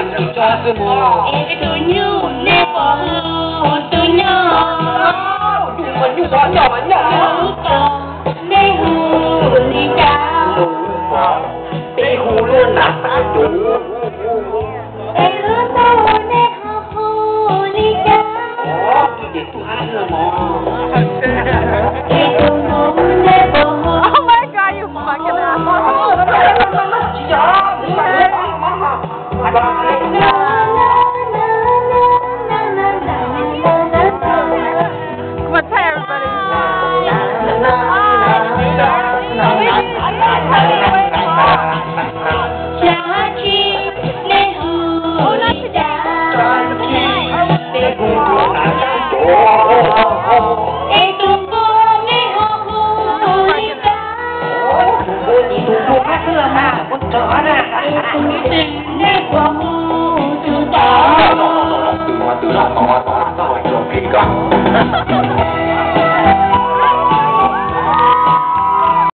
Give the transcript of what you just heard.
Tsis tso xwb mog. Es tus nyuj nej puas hu tus nyuj? Nyuj mas nyuj, nyuj mas nyuj. Tus koj nej hu li cas? Peb hu lub nas tag cuv. Es lub tub nej ho hu li cas? Tus ces tub hab xwb mog. Es tus mus nej puas hu? Oh my God, you fucking asshole. What's up, everybody? Xya tsi, nej hu li cas? Es tus npua nej ho hu li cas? Tus npua ces tus npua hab xwb los mas, ua tsaug na. Es tus twm nej puas hu tus twm? Tus no twm no tod tod tod txog los txog qhib koj.